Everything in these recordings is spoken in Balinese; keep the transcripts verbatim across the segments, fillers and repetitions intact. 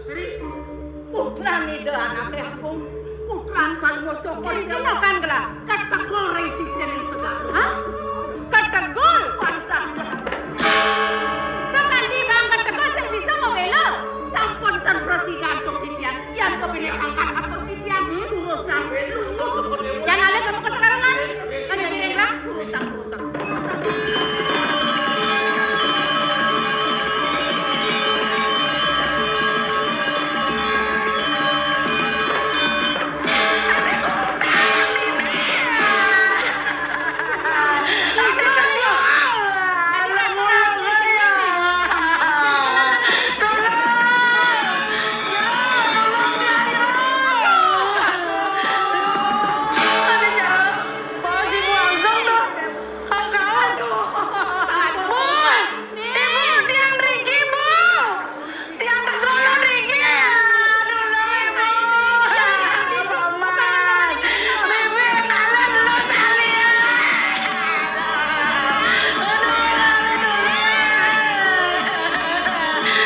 Sri, putran Ida Anaké Agung, putran Padma Cokor. Ida kan gelah. Ketegul ring sisining segara. Hah? Ketegul? Pantang. Tekan di bang ketegul sing bisa mabéla. Sampun ten prasida antuk titiang, yan kepinih angkat atur titiang, hmm? Urusan lu. Yan alih kamu ke sekarang, Lan. Kan piring, Lan. Urusan, urusan. Aduh, sampun. Ibu, tiang mriki, Bu. Tiang tetunan mriki. Aduh, Ibu. Mama. Bibi, kalian dulu sekalian. Aduh,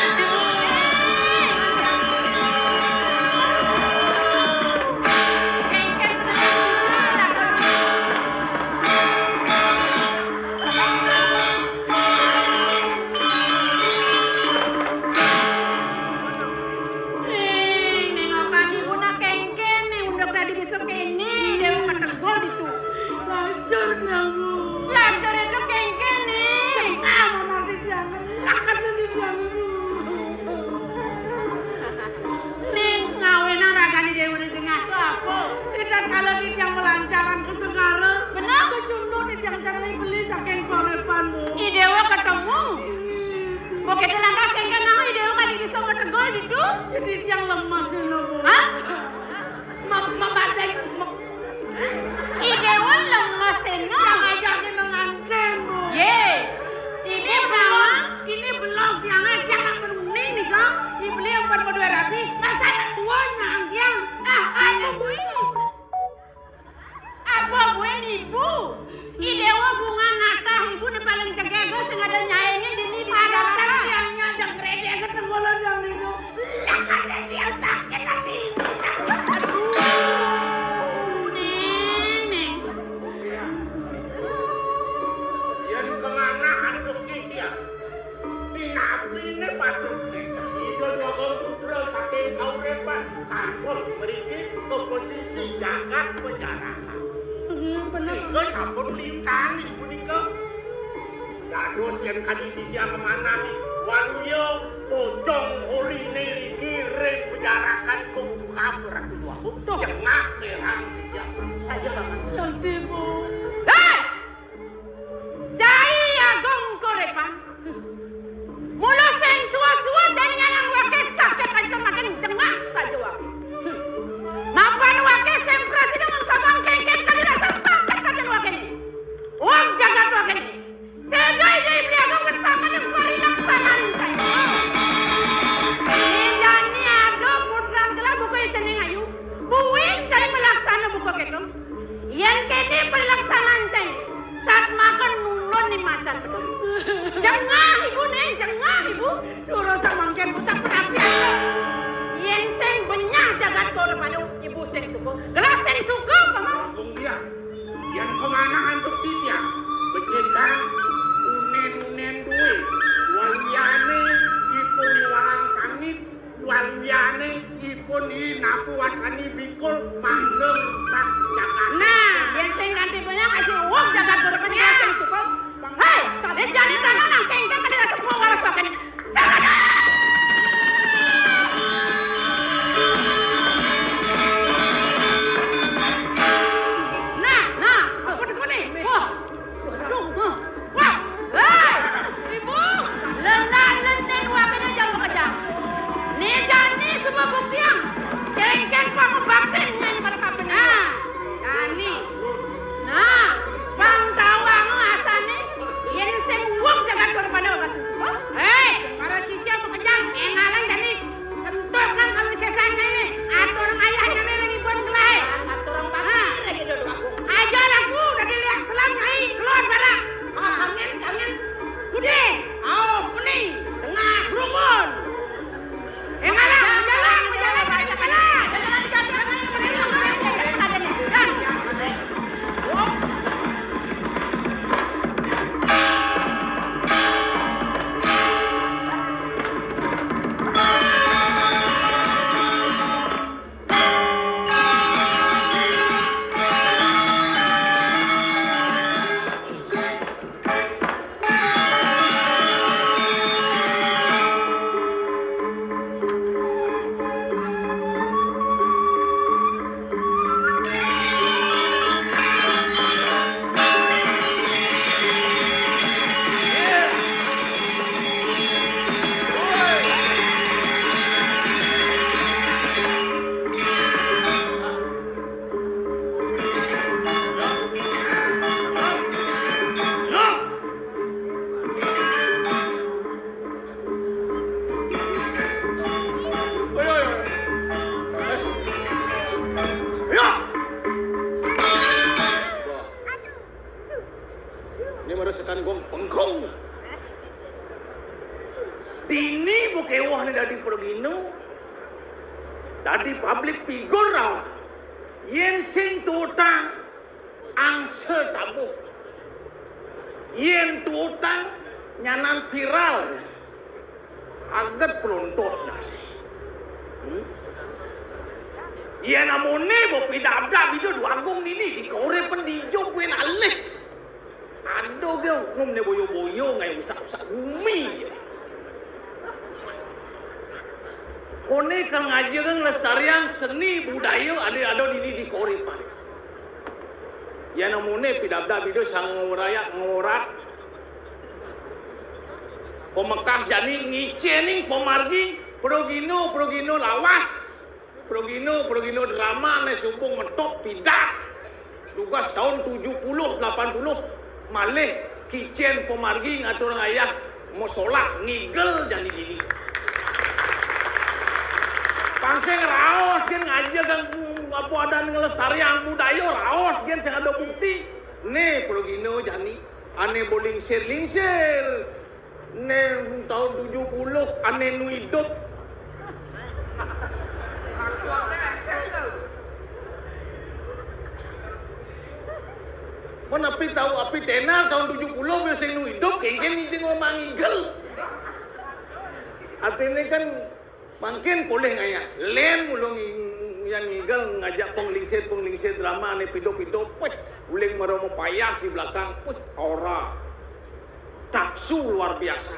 Ibu. Eh, néngokan ibu nak kéngkén, né unduk dadi bisa kéné, Déwa ketegul ditu. Lacur kamu. Lacur itu kéngkén, né. Cengah mama titiang, lakat titiang ibu. Ning, ngawinang ragané Déwa né jengah to apa? Ritatkala titiang malancaran ka segara. Bener? Kecunduk titiang sareng I Belis saking kauripan, Bu. I Déwa ketemu. Iya. Begitu lantas kéngkén nang I Déwa kadi bisa mategul ditu? Ya, titiang lemes, Bu. Hah? Mem-, membanding, mem-, I Déwa lemes, Eno. Yang ngajakin nganten, Bu. Yé. Ini belum, ini belum, yang tiang nak menuning nih, Kang. Dibeli yang buat kedua rabi. Masa anak tua nyangkiang? Ah, aja, Bu. Apa buin ibu? I Déwa bunga natah ibu né paling cegege sing ada nyaingin dini di masyarakat. Tiangnya aja ngredek ketemu lo yang niku. Lah, kan dia sakit hati. Aduh, Ning, Ning. Yén kemana antuk dia? Pinapiné patut Ida Dwagung Putra saking kauripan, kados mriki komposisi jagat penjarakan. Hmm, bener. Nika sampun lintang punika. Dados yén kadi titiang manah, waluya pocong orine riki ring penjarakan kungkap Ratu Dwagung. Duh. Jengah merang titiang. Saja, Paman. Yang Déwa. Hei! Cai Agung Kauripan. Mula sing suwa-suwa dening anak wake sakit aja makin jengah saja wae. Mapan wake sing prasida mengkabang kengkeng tadi rasa sakit aja wakene. Wong jagat wakene. Sehingga ide Ibli Agung bersama dengan parilaksanan cai. Ijani ada putran gelah buka jeneng ayu. Buin cai melaksana buka ketung. Yén kéné pelaksanaan cai, satmaka nulun ni macan bener. Jengah ibu, Ning, jengah ibu. Durus samangkén busak perapian. Yén sing benyah jagat koro padu, ibu sing suka. Gelah sing suka, Paman. Agung dia. Yén kemanahan bukti dia. Becekang unen-unen duwe. Waliyane ipun iwalang sangit. Waliyane ipun i napu wasani bikul mangga rusak jagat. Nah, yén sing kanthi banyak aja wong jagat berpenjelasan cukup. Hei, dejane tanah nang kengkeng kada sepuh waras pakai. Nah, nah, apa tekone? Wah. Aduh, wah. Wah. Wong bengkung. Dini buké woh né dadi pragina, dadi public figure raos. Yén sing tuutang angsa tabuh. Yén tuutang nyanan viral. Aget pelontos nasi. Hmm? Yén amoné bo pidabdab Ida Déwa Agung dini, dikoré pun dijo buin alih. Ada gé umum né boyo-boyo ngai usak-usak bumi. Koné kal ngajagang nglestariang seni budaya ada ada dini di kauripan. Yén amoné pidabdab Ida Sang Ngawrayak ngorat. Pamekas jani ngicéning pamargi pragina, pragina lawas. Pragina, pragina drama né suba ngetop pidan. Dugas taun tujuh puluh, delapan puluh, malih kicén pamargi ngatur ngayah masolah ngigel jani dini. Pang sing raos gén ngajagang bu-, apa adan nglestariang budaya raos gén sing ada bukti. Né pragina jani ané bo lingsir-lingsir. Né taun tujuh puluh, ané nu idup. Mun api tau, api tenar taun tujuh puluh, biasa nu idup, kéngkén ngicing mangigel. Artiné kan mangkin polih ngayah. Lén mula ngi-, yan ngigel ngajak panglingsir-panglingsir drama ané pido-pido, puih, uling mara mapayas di belakang, puih, aura. Taksu luar biasa.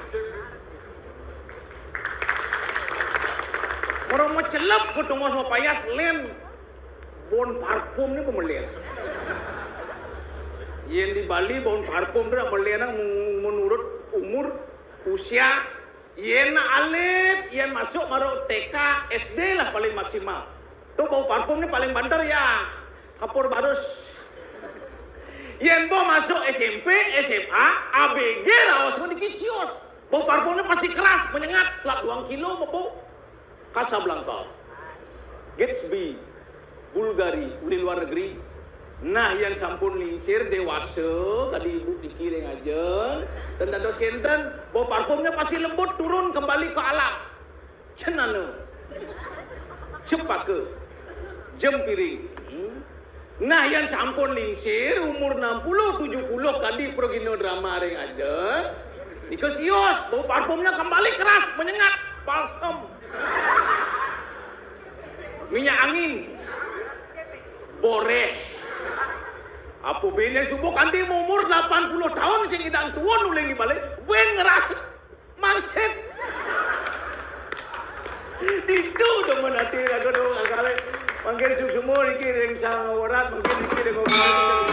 Mara macelep ka tongos mapayas lén bau parfum né ba melén. Yén di Bali bau parfum né melén menurut umur, usia, yén alit, yén masuk mara T K, S D lah paling maksimal. Tuh bau parfum né paling banter ya. Kapur barus. Yén bau masuk S M P, S M A, A B G raos mah dikisius. Bau parfum né pasti keras, menyengat, selap dua kilo mah bau. Casablanca, Gatsby, Bulgari, uli luar negeri. Nah, yén sampun lingsir déwasa, kadi ibu niki ring ajeng, dan dados kénten, bau parfumnya pasti lembut turun kembali ke alam. Cenana, cepaka, jempiring. Hmm. Nah, yén sampun lingsir umur enam puluh, tujuh puluh kadi pragina drama ring ajeng, nika sios, bau parfumnya kembali keras, menyengat, balsem. Minyak angin. Boréh. Apa buin suba kanti umur delapan puluh taun sing ngidang tuun uling di Bali, buin ngrasa mangsit. Ditu demen ati raga dong angkale. Mangkin suksma niki ring Sang Werat, mangkin niki ring Aduh.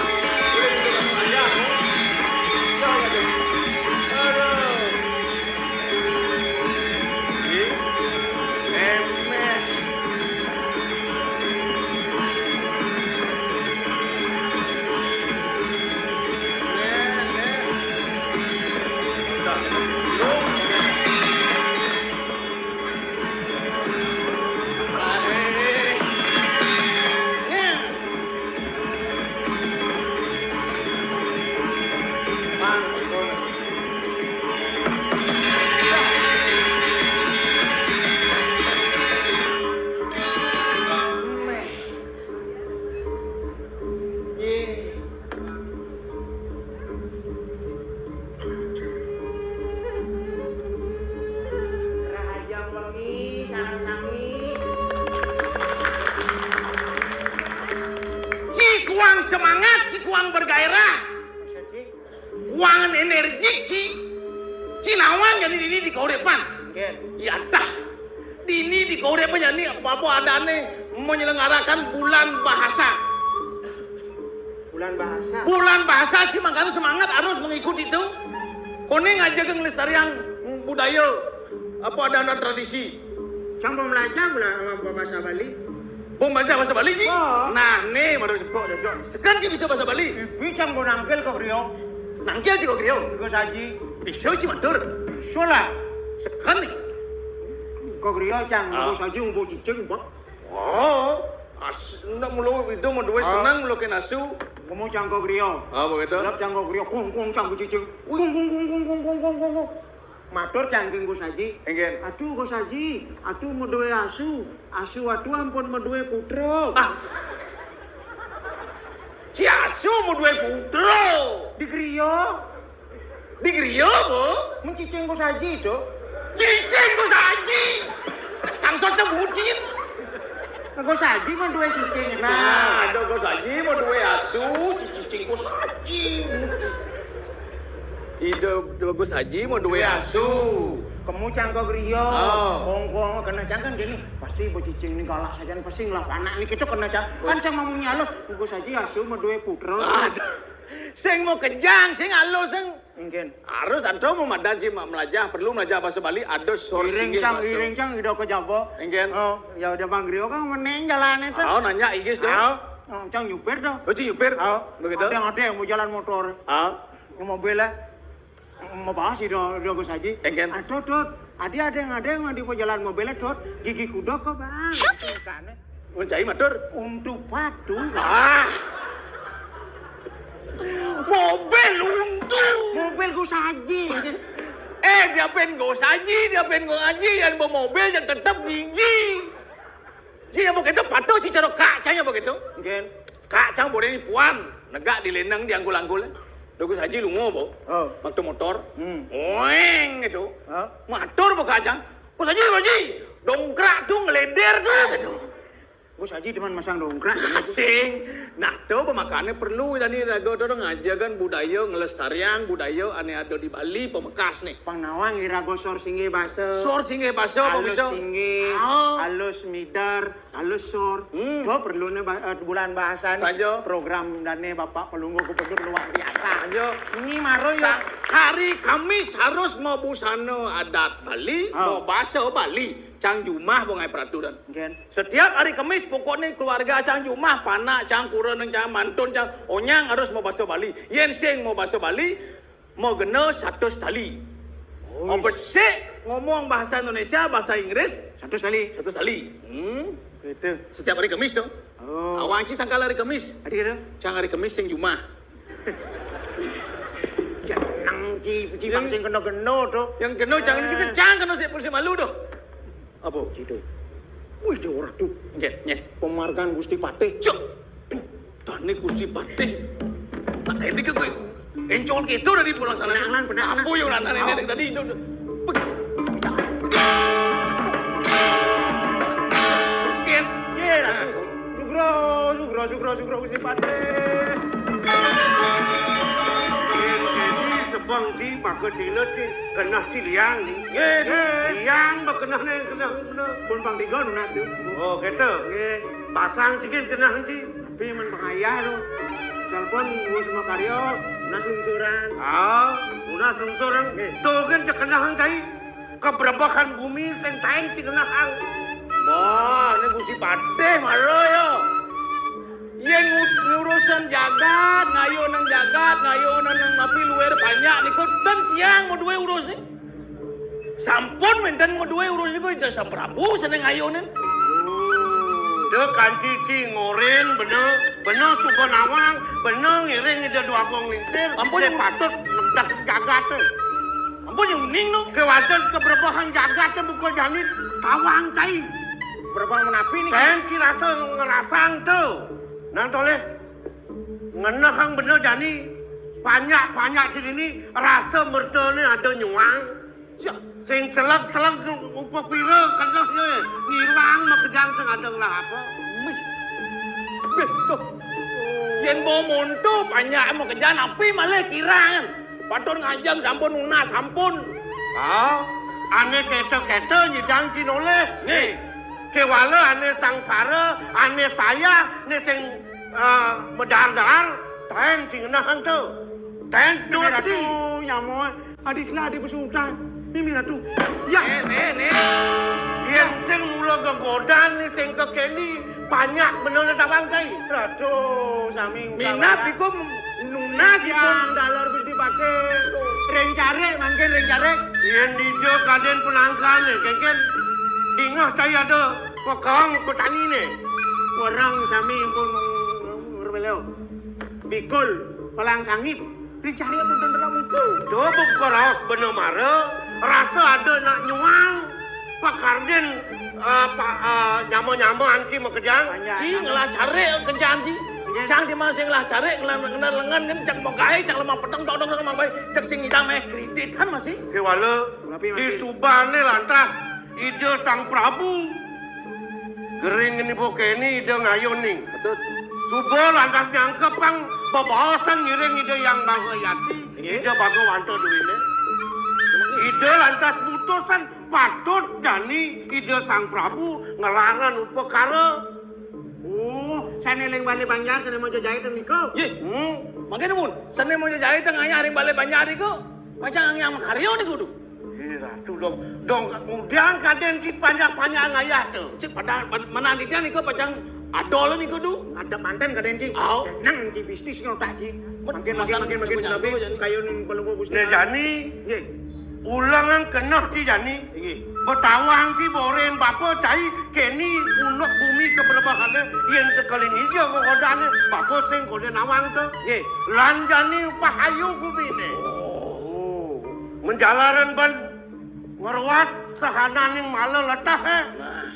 Rahajeng wengi, sareng sami. Ci kuang semangat, ci kuang bergairah. Kuangan energik, ci. Ci nawang jani dini di kauripan. Nggih. Ya dah. Dini di kauripan jani apa-apa adané menyelenggarakan bulan bahasa. Bulan bahasa. Bulan bahasa, ci mangkana semangat harus mengikuti itu. Koné ngajaga nglestariang budaya, apa adané tradisi. Cang pembelajar bulan, apa, bahasa Bali. Pembelajar bahasa Bali, ci? Oh. Nah, né baru kok cocok. Sekan ci bisa bahasa Bali. Ibi cang bo nangkil ka griya. Nangkil ci ka griya. Iku saji. Bisa ci matur. Bisa lah. Sekan né. Ka griya cang, ah, iku saji ngubuk cicing, Pak. Oh, as-, ndak mula Ida madué, ah, senang mula kén asu. Kemu cangka griya. Ah, begitu. Lep cangka griya, kong, kong, cangka cicing. Kong, kong, kong, kong, kong, kong, kong, kong, kong. Matur cangking Gus Haji. Inggih. Aduh, Gus Haji, aduh madué asu. Asu aduh ampun madué putra. Ah. Si asu madué putra. Di griya. Di griya, Bu? Mencicing Gus Haji, Dok. Cicing Gus Haji. Sangsot sebutin. Gus Haji mah duwe cicing. Nah, ada Gus Haji mah duwe asu, cicing Gus Haji. Ida Gus Haji mah duwe asu. Kemu cangka griya. Oh. Kongkong kena cangkan gini. Pasti becicing ini galak saja, pasti ngelah anak ini kita kena cang. Kan cang mamunyi halus. Gus Haji asu mah duwe putra. Aduh. Sing mau kejang, sing halus, sing Mungkin. Harus ada mau madan sih, Mak, melajah, perlu melajah bahasa Bali, ada source Iring Inggris cang, bahasa. Iring cang, ida ke Jawa. Mungkin. Oh, ya udah Bang Rio kan meneng jalannya tuh. Oh, nanya Inggris tuh. Oh, oh, cang nyupir tuh. Oh, si nyupir. Oh, begitu. Ada yang ada yang mau jalan motor. Oh. Yang mobilnya mau bahas ida, ida Gus Haji. Mungkin. Aduh, tuh. Adi ada yang ada yang di jalan mobilnya, tuh. Gigi kuda kok, Bang. Shopping. Mun cai matur. Untu patu. Ah. Mobil untu. Mobil Gus Haji. Eh, dia pen Gus Haji, dia pen Gus Haji, yang bawa mobil yang tetap gigi. Ji, yang begitu patuh si cara kak, cai yang begitu. Mungkin. Kak, cang boleh puan, negak di lenang di anggul-anggul. Gus Haji lungo, Bo. Oh. Waktu motor. Hmm. Oeng gitu. Hah? Matur, Bo, kak, cang. Gus Haji, Gus Haji, dongkrak tuh ngeleder tuh gitu. Gus Haji cuman masang dongkrak. Asing. Nah, tuh pemakannya perlu tadi raga tuh ngajakan budaya, ngelestarian budaya ane ada di Bali, pemekas nih. Pang nawang iraga sor singgih basa. Sor singgih basa, Pak Alus Bisa. Singgih, oh. Alus midar, alus sor. Hmm. Tuh perlu nih ba-, eh, bulan bahasa nih. Saja. Program dane Bapak Pelungguh Gubernur luar biasa. Saja. Ini maro ya. Sa-, hari Kamis harus mau busana adat Bali, oh. Mau bahasa Bali. Cang jumah bongai peraturan. Mungkin. Setiap hari Kemis, pokoknya keluarga cang jumah, panak cang, kuraneng cang, mantun cang, onyang harus mau bahasa Bali. Yen sing mau bahasa Bali, mau gena satus tali. Oh, mau besik ngomong bahasa Indonesia, bahasa Inggris, satus tali. Satus tali. Hmm. Gitu. Setiap hari Kemis tuh. Oh. Awang ci sangkal hari Kemis. Adi gitu. Cang hari Kemis sing jumah. Jeneng ci, ci bang sing kena-kena tuh. Yang kena jangan sih kencang kena sik polisi malu tuh. Apa? Citu. Wih, dia orang tuh. Nggih, nggih. Penghargaan Gusti Patih. Cuk. Tani Gusti Patih. Tak edik ke gue. Encol gitu dari pulang sana. Penahanan, penahanan. Apa yang lantaran ini tadi itu? Ken. Iya, Ratu. Sugro, sugro, sugro, sugro, Gusti Patih. Ini sebang di maka Cina ci, kena ci liang ni. Nggih, nggih. Liang berkenah ni, kenah, kenah. Pun Bang Tiga nunas tu. Oh, gitu. Nggih. Pasang sikit kenah ci. Tapi men bahaya tu. Salpon wis makarya, nunas lungsuran. Ah, nunas lungsuran. Nggih. Tu kan cekenah cai. Kebrebehan bumi sing taen ci kenahang. Wah, ini Gusti Patih malah ya. Yen ngu-, ngurusan jagat, ngayu nang jagat, ngayu nang, nang napi luwer banyak niku ten tiang mau duwe urus nih. Sampun menten mau duwe urus niku itu Sang Prabu seneng ngayunin. Dek kanci ci ngorin bener, bener suka nawang, bener ngiring ida dua gong lingsir. Ampun, dia patut nedak jagat. Ampun, yang uning no. Kewajan keberbahan jagat buka jani tawang cai. Berbahan menapi nih. Kan ci rasa ngerasang tuh. Nang toleh ngenehang bener jani panyak-panyak ci ini rasa mertane ada nyuang. Sing celek-celek upah pira keneh ye. Ngilang makejang sing ada ngelah apa. Mih. Mih, tuh. Yen mau monto panyak makejang api malah kirang. Patur ngajeng sampun nunas, sampun. Ah, ane keta-keta nyidang cinoleh. Nih. Kewala ane sangsara, ane saya, ne sing, eh, medar-dar, taen sing ngenehang tu. Taen doci. Ratu, nyamoe. Adikna adi besutan. Mimi Ratu. Ya. Nih, nih, nih. Yen sing mula gegodan ni sing kekeni banyak bener tawang cai. Ratu, sami minat iku nunas ipun. Yang dalar wis dipake. Ring care, mangkin ring care. Yen dija kaden penangkane, kengken dingah cai ada pegang petani ne. Werang sami pun ngermelo. Pikul, palang sangip, ring cari apa bener muku. Coba keraos bener mara, rasa ada nak nyuang, pakardin, eh, pa, eh, nyama-nyama anci makejang. Ci ngelah cari kerjaan ci. Iya. Cang di mana sing ngelah cari, ngelah, ngelah lengan kan, cang mau gaé, cang lemah peteng, tok, tok, tok, lemah baé, cang sing idang meh kreditan masih. Kéwala, di subané lantas, Ida Sang Prabu. Gering ini bokeni Ida ngayuning. Betul. Suba lantas nyangkep pang bebaosan ngiring Ida Yang Maha Yati. Iya. Ida Bhagawanta duwine. Ida lantas mutusan patut jani Ida Sang Prabu ngelaran upakara. Oh, sané ring Balé Banjar, sané Mojo Jahit nika. Yé. Hmm. Mangkene mun, sané Mojo Jahit ngayah ring Balé Banjar nika. Pacang ngayah makarya niku, Du. Ih, Ratu dong. Dong, ngudiang kadén ci panjak-panjak ngayah to. Ci pada, pan-, menan titiang nika pacang adol nika, Du. Ngadep manten kadén ci. Au. Nang ci bisnis nyotak ci. Mangkin, mangkin, mangkin, mangkin, jani. Kayun Palungguh Gusti. Nah, jani. Nggih. Ulengang keneh ci jani. Inggih. Betawang ci boren bapa cai keni unduk bumi keberebahané yén tekelin ija kekodané bapa sing koda nawang to. Nggih. Lan jani pahayu gumine. Oh. Menjalaran ban ngruat sahananing mala leteh, eh. Nah.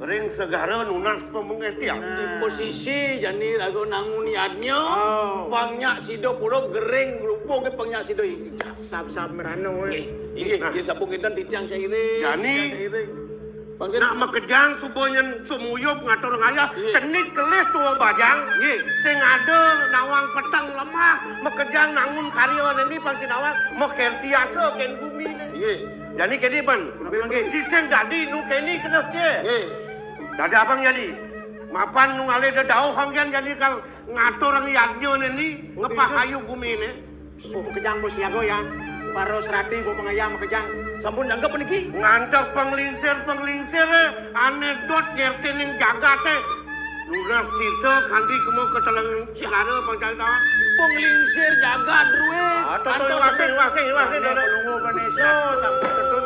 Ring segara nunas pamengetian. Di posisi jani raga nangun yadnya, oh. Pang nyak sida pura gering rupa ke pang nyak sida ijah. Sab-sab merano, eh. Nggih, inggih, nah. Nggih, sampun kinten titiang sairing. Jani. Sairing. Pangkén. Nak makejang suba nyén sumuyup ngatur ngayah, iya. Cenit kelih tua bajang, nggih. Sing ada nawang peteng lemah, makejang nangun karya niki pang ci nawang, makertiasa kén gumi niki. Nggih. Jani keni pan, nggih, nggih. Ci sing dadi nu keni keneh ci. Nggih. Dadi abang jani. Mapan nu ngalih dedauh hanggian jani kal ngatur yadnya niki, oh, ngepah ayu gumi niki. Suh kejang bos siaga ya. Para serati bos pengayam kejang. Sampun nanggep niki. Ngantek penglingsir-penglingsir, eh, anedot ngerti ning jagat, eh. Lunas tirta kanti kemo keteleng segara pangcai tawang. Penglingsir jagat, Drué. Ah, toto iwasing, iwasing, iwasing, toto. Pelungguh Ganesha, sampun ketut.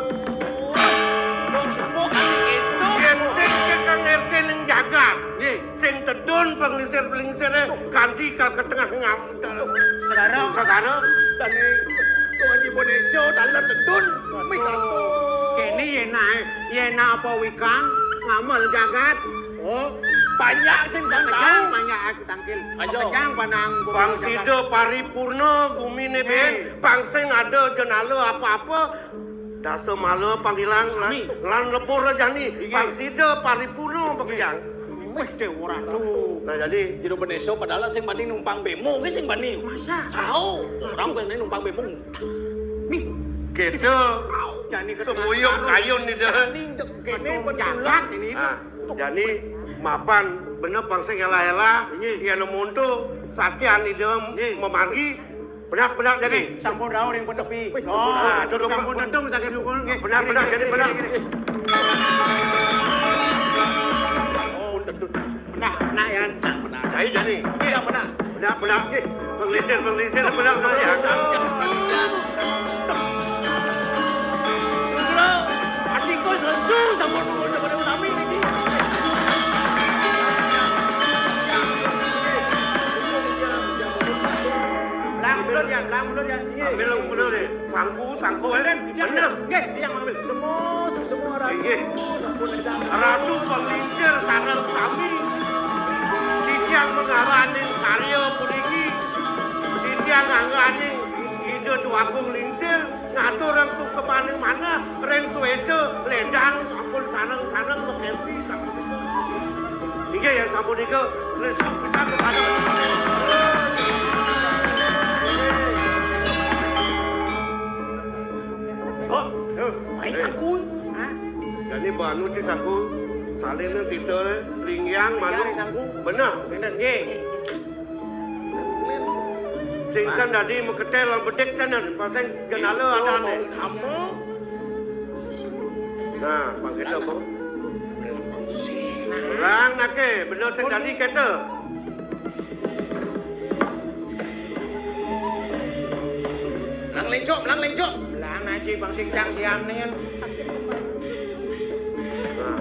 Wah, dong sembuh kali itu. Yen sing kekang ngerti ning jagat. Nggih. Sing tedun penglingsir-penglingsiré kanti kal ke tengah ngam-, segara. Segara. Dani Tuan Haji Bonesio taler tedun. Mih kampung. Kene yena, yena apa wikan ngamel jagat. Oh, banyak sing jang tahu. Banyak aku tangkil. Ayo. Kejang panang. Pang sida paripurna gumine ben, pang sing ada jenala apa-apa. Dasa mala pangilang lan, sami. Lan lebur rajani, inggih. Pang sida paripurna pakejang. Wih, Dewa Ratu. Nah, jadi Jero Beneso padahal sing bani numpang bemo ki sing bani. Masa? Tahu, orang kuwi numpang bemo. Nih, kita jani semuyung kayun nih dah. Ning kene betul jagat ini. Nah, jani mapan bener pang sing ela-ela, inggih. Yen monto satyan idem, inggih. Memargi Benak, benak, jadi. Sampun rauh ring pasepi. Wis, sampun rauh. Ah, duduk, sampun duduk. Duduk saking dukun, nggih. Benak, benak, jadi benak. Oh, duduk. Benak, benak, ya. Benak. Saya jadi. Iya, benak. Benak, benak. Nggih. Penglisir, penglisir, benak, benak, ya. Ati kos lesu, sampun nunggu pada utami niki. Belang mundur, ya, belang mundur, ya. Ambil yang bener deh. Sangku, sangku, eh. Bener. Nggih, tiyang ngambil. Semua, semua ratu, nggih. Sampun edan. Ratu penglingsir sareng sami. Titiang mengaraning karya puniki. Titiang ngangganing Ida Déwagung Lingsir ngatur ring suksemaning manah ring suéca ledang sampun sareng-sareng makempi sapunika. Inggih, yang sapunika restu pisan kepada. Kok? Yo. Main saku. Hah? Jadi banu ci saku. Salin kita lingyang manuk. Lingyang saku. Bener. Bener, nggih. Sing san dadi meketel lan bedik tenan, pasang jenala adané. Kamu. Nah, pang kita, Bu. Lang nake, bener sing dadi kita. Lang lencok, lang lencok. Lang aji bang sing cang siam nih. Nah.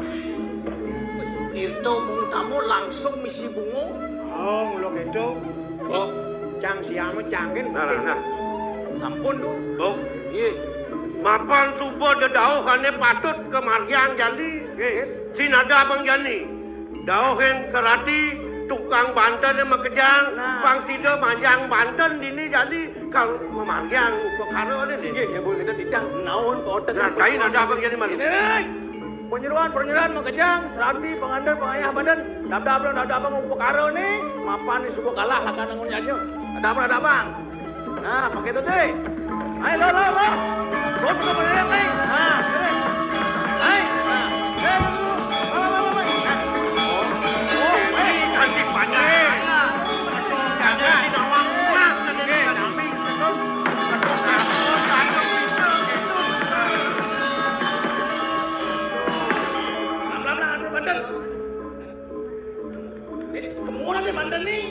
Tirta mung tamu langsung misi bunga. Oh, ngulo gitu. Oh. Cang siang mah cangkin. Nah, nah, nah. Sampun, Dul. Bok. Iya. Mapan suba dedauh ané patut kamargiang jani. Nggih. Sinada abang jani. Dauh yang serati tukang banten yang makejang, nah. Pang sida manjang banten dini jani kang mamargiang upakara né. Nggih, ya, Bu, kita titang naon, Pak Otek. Nah, cai nada abang jani malu. Ini, penyeruan, penyeruan makejang, serati, pangandel, pangayah banten. Dab-dab, dab-dab, upakara né, mapan suba kalah lakan angun jani. Dab-dab, dab-dab. Nah, pakai itu, Dek. Ayo, lo, lo, lo. Lo buka beneran, Dek. Nah, sini. Ayo. Nah. Eh, lo, lo, lo. Lo, lo, lo, lo. Nah. Oh, oh, eh. Cantik banget. Nah. Jangan di nawang emas, Dek. Nah. Pelan-pelan, pelan-pelan, bener. Eh, kemana dia mantan nih?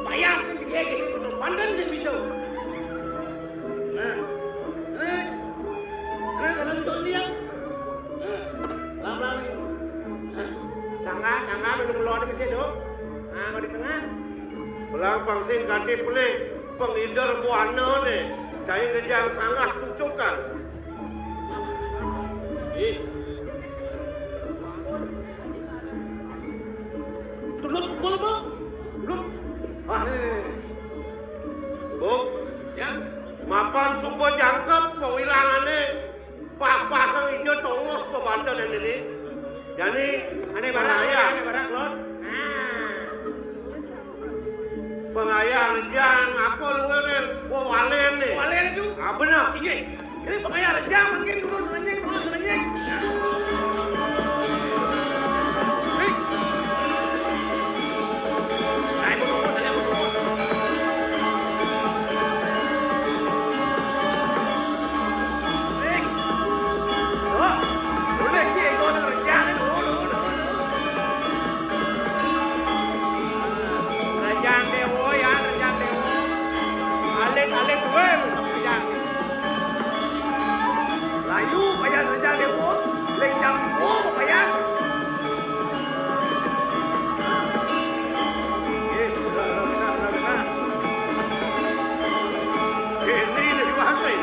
Payas nih, dia gini, mantan sih bisa. Nah, nah, nah, dalam soal dia. Nah, lama nih. Nah. Sangga, sangga, duduk keluar di kecil, dok. Nah, mau di tengah. Belang pangsin ganti pelih, pengider buana nih. Cai ngejang sanggah cucukan. Eh. Tulut pukul apa? Tulut. Ah, ini, ini, ini. Bu, ya, mapan suba jangkep pawilangané. Pah-pah kang ija tongos pabanten ini. Jani ané barang, pengayah. Ané barang, Lon. Nah. Pengayah rejang apa lu ngérél? Wah, walen né. Walen itu? Ah, bener. Inggih. Ini pengayah rejang, makin dulu selenjing, dulu selenjing. Hei. Nah, ibu tunggu, saya ibu tunggu. Hei. Oh, udah, Ci, gua udah rejang, dulu, dulu, dulu. Rejang Déwa, ya, Rejang Déwa. Alit-alit wé, Rejang. Layu, payas Rejang Déwa. Lék jam dua, payas. Eh, benar, benar, benar, benar. Ini nih, Bang, nih.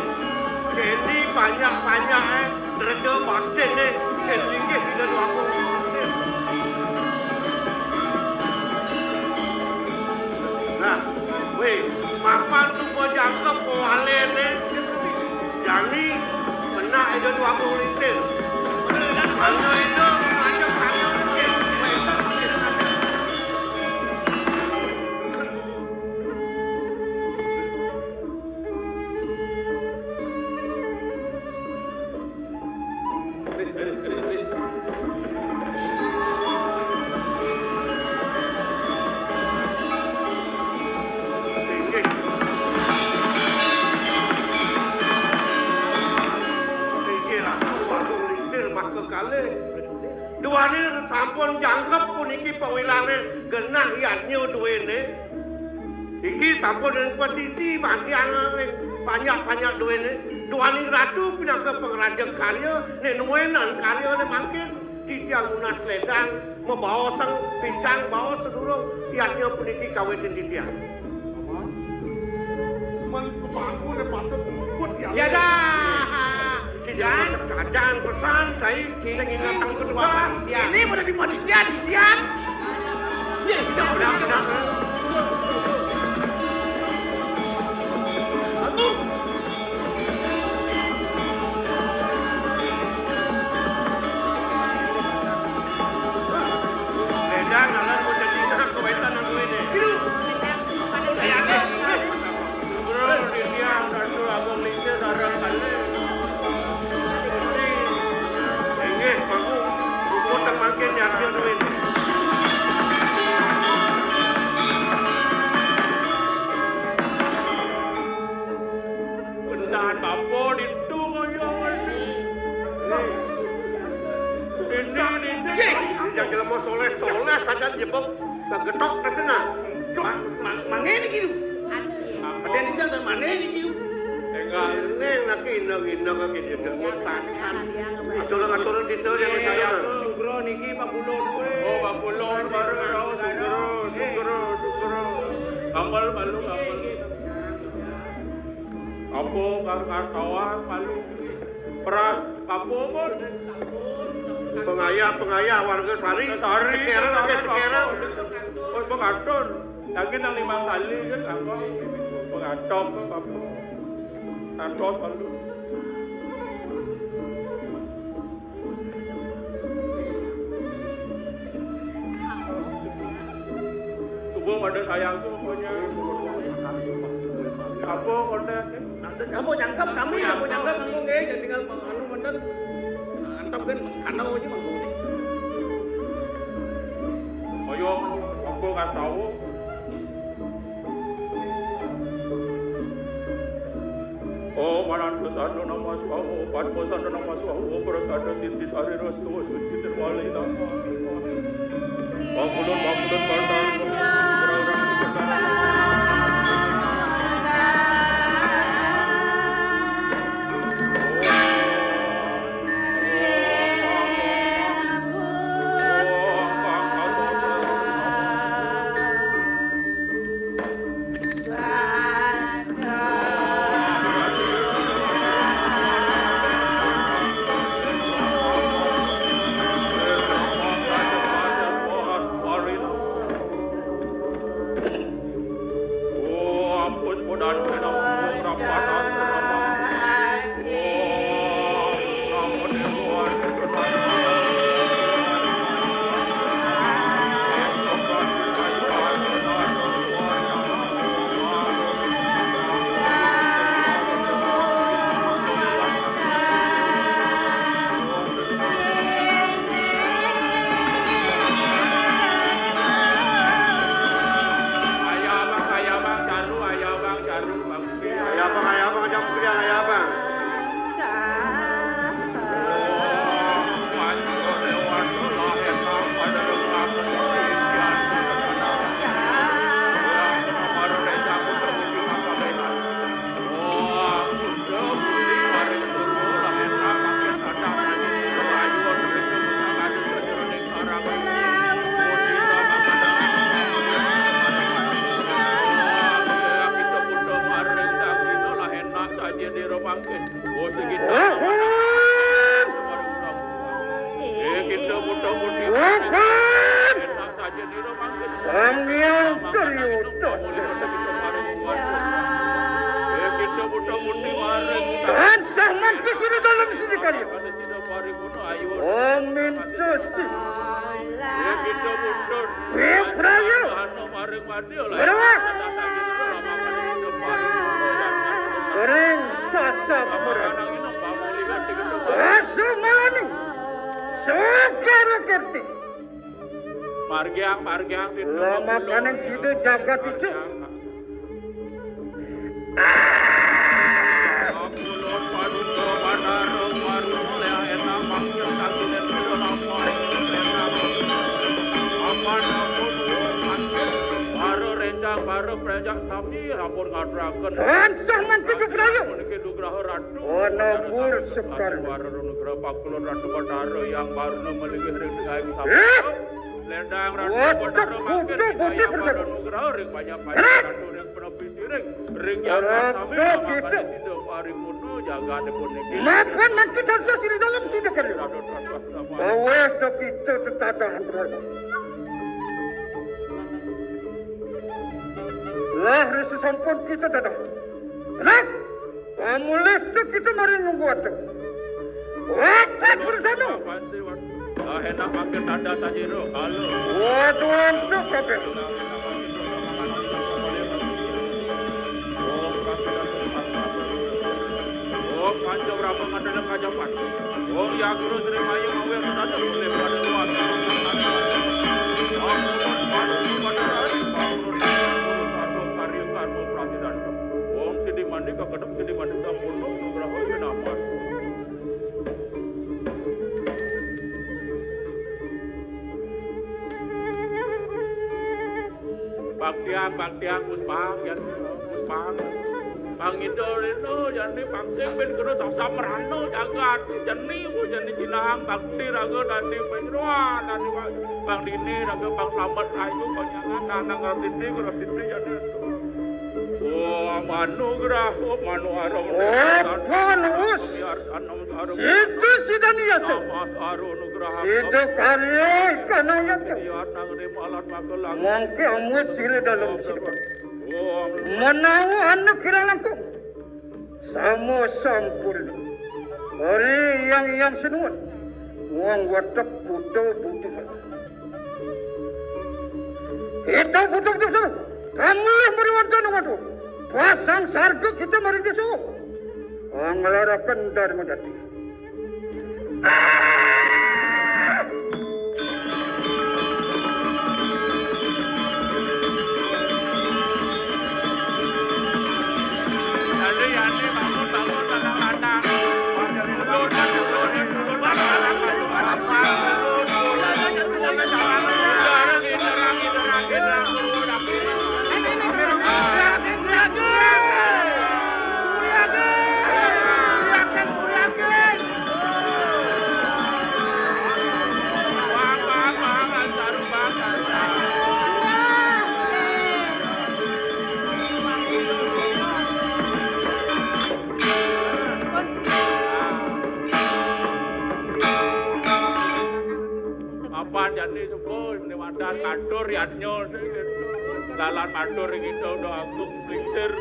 Ini banyak-banyak, eh. Reda batin né, kén linggih Ida Dwagung Lingsir. Nah, wéh, mapan suba jangkep walené, jani penak Ida Dwagung Lingsir. Mangda Ida ngajak kami. Keris, keris, keris, keris. Inggih. Inggih Ratu Agung Lingsir maka kalih. Duaning sampun jangkep puniki pawilané genah yadnya duéné. Iki sampun ring pasisi bagian ring panjak-panjak duéné. Duaning ratu pinaka pangraja karya, né nuénan karyané mangkin titiang nunas lédang mabaosang picang baos sadurung yadnya puniki kawitin titiang. Paman, men kemangku né patut muput ya. Ya dah. Jangan pesan, saya ingin datang kedua. Ini pada di panitia, titiang. Iya, iya, iya. Aduh. Beda, ngalah, mau jadi anak kewetan aku ini. Aduh. Saya ada. Bro, di dia, Ratu Agung Lingsir, sareng kalih. Inggih, mangku, puput teng mangkin, nyarja duit. Bendahan bapa ditu kaya. Ini, ini. Nggih. Ya, jelema soleh-soleh saja jebok kagetok ka sana. Mang-, mang-, mangé niki, Du? Adén ijang dan mané niki, Du? Enggak. Ini lagi indah-indah kaki dia. Atur-atur kita dia. Sugro niki Pak Pulo duwe. Oh, Pak Pulo baru. Sugro, Sugro, Sugro. Kampel malu, kampel. Kampung, kar-, kartawan malu. Peras, kampung pun. Pengayah, pengayah, warga Sari. Sari, Cekeran, oke, Cekeran. Oh, pengadon. Lagi nang limang kali kan, apa? Pengadon, apa? Santos malu. Tunggu pada sayangku pokoknya. Apa konten? Kamu nyangkep sami, kamu nyangkep manggung, eh, jangan tinggal anu manten. Antep kan, kandau aja manggung nih. Ayo, aku nggak tahu. Om Anandasana Namo Swaha, Padmasana Namo Swaha, Prasada Siddhi Sarira Siwa Suci Tirwali Namo. Pakulun, pakulun, pakulun. Ayah abang, ayah abang, jalu, ayah abang, jalu, bang. Ayah abang, ayah abang, jangan pergi, ayah abang. Sang Hyang Karya Utasa. Tansah mangke sira dalem sira karya. Amin tusi. Wiprayu. Ring sasapura. Asumalani. Segara kerti. Margiang, margiang, lama kaning sida jagat ijo. Para rencang, para prajak sami rampun ngaturaken. Tansah mangke Wiprayu. Puniki nugraha ratu. Ana pur sekar. Para nugraha pakulon Ratu Batara yang barna malinggih ring tengahing sami. Eh? Lendang Ratu Batara mangkin budi persen. Nugraha ring banyak-banyak ratu ring penepi siring. Ring yang sami kita. Sida paripurna jagate puniki. Mapan mangke tansah sira dalem sida karya. Aweh to kita tetadahan berharga. Lah risa sampun kita dadah. Rat, pamulih to kita mari nunggu atuh. Watat bersama. Lah enak makin tanda tajero. Halo. Waduh, antuk kabeh. Oh, Panca Brahma Mandala Kajapan. Wong Yakro Sri Mayu Mawi Sudada Putri Pradewan. Ampun, ampun, ampun, ampun, ampun, karya karma pratidan. Wong Sidi Mandi kakedep Sidi Mandi sampun nugraha yen aman. Baktiang, baktiang, puspang, yan, puspang. Pangida rena, jani pangsing ben kena sasam rana jagat. Jani, ku jani jinahang bakti raga dadi panjroan, dadi wa-, pang dini raga pang slamet rayu, panjangan, nanang rastiti, rastiti, jani. Manugraha manu arum. Oh, panus. Situ sida niasa. Situ karya kanayaka. Mangke amut sira dalem sirban. Menawi anu kirang langkung. Sama sampurna. Ari yang yang senuan. Wong wetek buta butuh. Kita butuh butuh. Kamu yang meriwayatkan waktu. Pasang sarga kita maring desa. Nglaraken Dharma Dadi. Mapan jani sepuh, ini wadah matur yadnya. Dalan matur kita udah agung plingsir.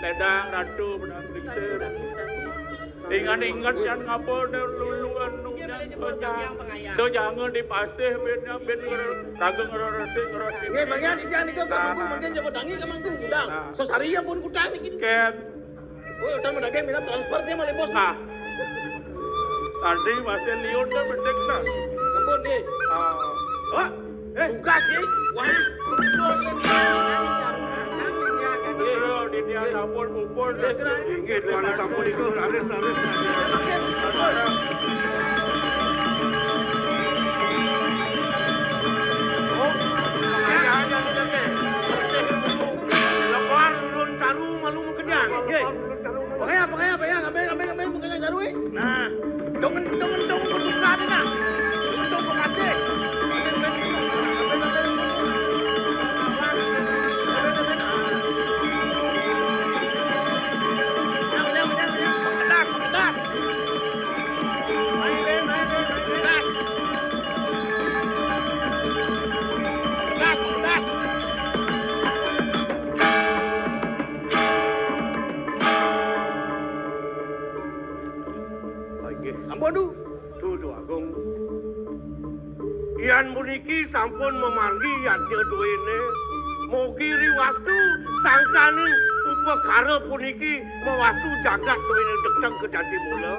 Ledang ratu benang plingsir. Ingat-ingat yang ngapa ada lulu anu yang do jangan dipasih bin bin raga ngeroroti ngeroroti. Nggih, bagian iki nika kamangku mungkin coba tangi kamangku gudang. Sesari ya pun kutang iki. Ken. Oh, udah mendagang minat transfer dia malah bos. Ah. Tadi masih liun kan bedek nah. Ampun nggih. Ah. Wah, eh, tugas nggih. Wah, betul. Bro, di dia sampun pupur. Inggih, tuan sampun itu, raris, raris, raris. Oh, ya, ya, ya, ya. Lebar, lulun, caru, malu, mekejang. Nggih. Pengaya, pengaya, pengaya, ngambil, ngambil, ngambil, pengaya, caru, eh. Nah, dong, dong, dong, berduka, deh, nah. Dong, dong, berkasih. Ampun, Du. Dudu Agung. Yan puniki sampun mamargi yadnya duene. Mugi riwastu sangkaning upakara puniki mawastu jagat duene dekteng kejanti mula.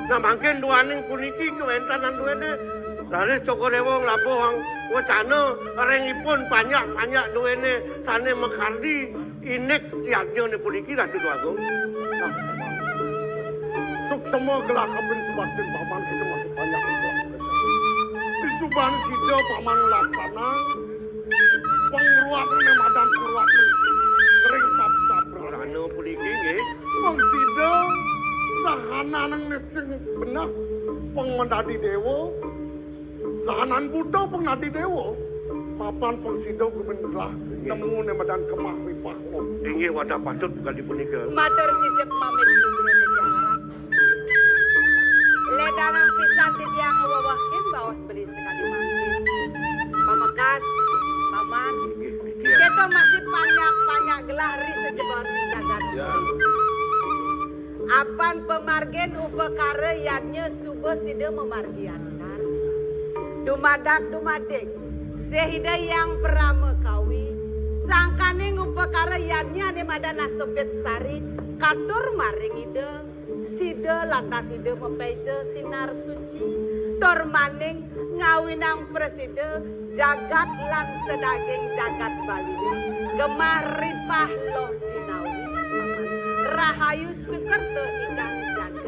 Nah, mangkin duaning puniki kawentanan duene. Raris Cokor Dewa nglabuhang wacana ring ipun panjak-panjak duene sane makardi. Indik yadnyane puniki, Ratu Déwagung. Nah, suksema gelah kabin subaktin Paman kita masih banyak juga. Disuban sida Paman nglaksanang pengruatne madan purwatne ring sab-sab. Rana puniki nggih. Wong sida sahananeng ning benah pengmendadi dewa. Sahanan buta pengadi dewa, mapan pang sida gumin gelah nemu ne madan kemah mipah. Inggih wadah patut kadi punika. Matur sisip pamit Guru Titiang Arak. Ledangang pisan titiang wewehin baos beli sekadi mangkin. Pamekas, Paman, inggih, titiang. Kita masih panjak-panjak gelah ri sejebar jagat. Ya. Apan pamargin upakara yadnya suba sida mamargi antar. Dumadak dumadik, sih Ida Hyang Parama Kawi, sangkaning upakara yadnya ane madan asepit sari, katur maring Ida, sida lantas sida mapeja sinar suci, tur maning ngawinang prasida jagat lan sadaging jagat Bali gemah ripah loh jinawi rahayu sukerta ingkang jagat.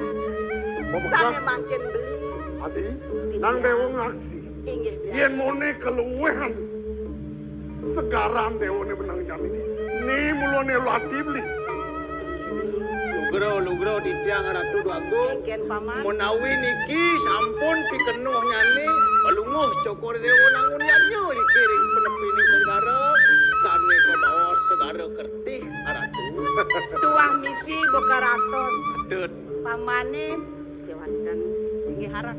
Sane mangkin beli. Adi, nang dewa ngaksi. Inggih, Bli. Yen mone keluwehan segaran dewane benang jani. Ni mulane lati beli. Lugra, lugra titiang Ratu Déwagung. Inggih, Paman. Menawi niki sampun pikenuhnyane, Palungguh Cokor Dewa nangun yadnya niki ring penepining segara. Sané kabaos segara kertih, Ratu. Tuah misi buka ratos. Tut. Pamané, kéwanten singgih harap.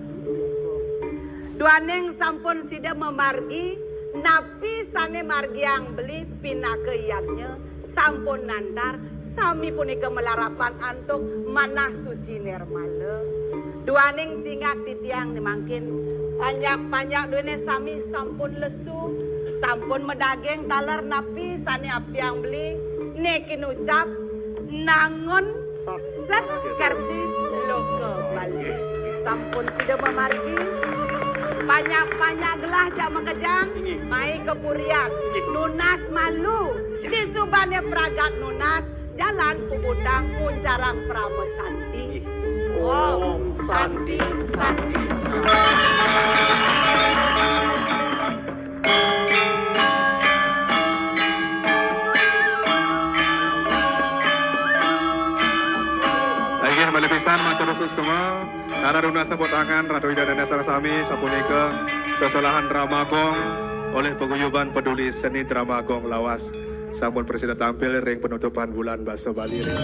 Duaning sampun sida mamargi, napi sané margiang beli pinaka yadnya, sampun nantar, sami punika malarapan antuk manah suci nirmala. Duaning cingak titiang né mangkin, panjak-panjak duéné sami sampun lesu, sampun madaging taler napi sané aptiang beli, né kinucap nangun sat kerti loka Bali. Sampun sida mamargi, panjak-panjak gelah jak makejang, mai ka purian, nunas malu, disubané pragat nunas, jalan puputang muncarang parama santi. Om Santi, Santi, Santi. Inggih, malih pisan matur suksma. Taler nunas tepuk tangan, Ratu Ida Dané sareng sami, sapunika sesolahan Drama Gong oleh Paguyuban Peduli Seni Drama Gong Lawas. Sampun prasida tampil ring penutupan Bulan Basa Bali ring